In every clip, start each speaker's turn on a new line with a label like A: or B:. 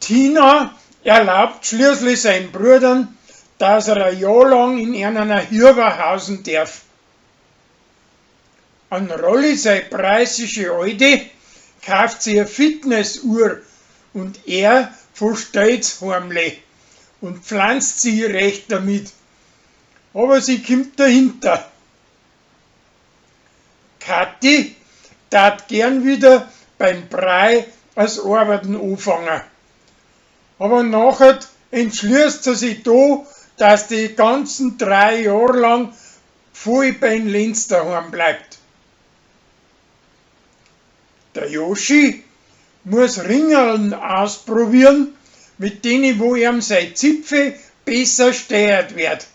A: Tina erlaubt schließlich seinen Brüdern, dass er ein Jahr lang in einer Hüber hausen darf. An Rolli sei preußische Alte kauft sie eine Fitnessuhr und er versteht's heimlich und pflanzt sie recht damit. Aber sie kommt dahinter. Kathi tat gern wieder beim Brei als Arbeiten anfangen. Aber nachher entschließt sie sich da, dass die ganzen 3 Jahre lang voll beim Lenz daheim bleibt. Der Joschi muss Ringerln ausprobieren, mit denen wo ihm sei Zipfel besser stehert wird.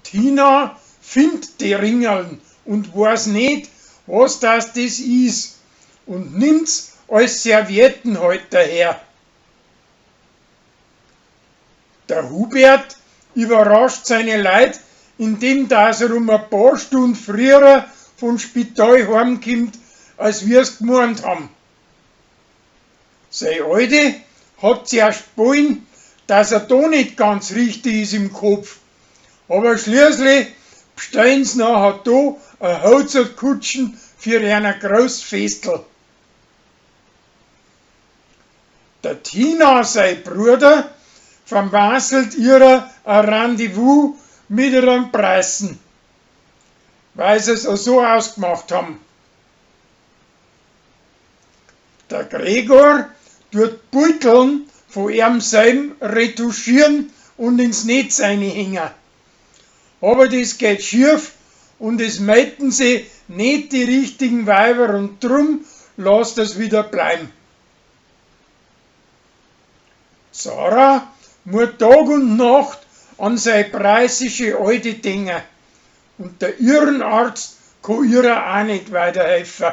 A: Tina findet die Ringerln und weiß nicht, was das is und nimmt's als Serviettenhalter her. Der Hubert überrascht seine Leut, indem dass er um ein paar Stunden früher vom Spital heimkommt, als wir's gemeint haben. Sei Alte hat zuerst wollen, dass er da nicht ganz richtig ist im Kopf. Aber schließlich bestellen sie nachher da a Holzkutschen für einer Großfestel. Der Tina, sei Bruder, vermasselt ihrer ein Rendezvous mit ihrem Preißen, weil sie es so ausgemacht haben. Der Gregor tut Beuteln von ihm selben retuschieren und ins Netz einhängen. Aber das geht schief und es melden sie nicht die richtigen Weiber und drum lasst es wieder bleiben. Sarah muss Tag und Nacht an sei preußische Alte denken und der Irrenarzt kann ihrer auch nicht weiterhelfen.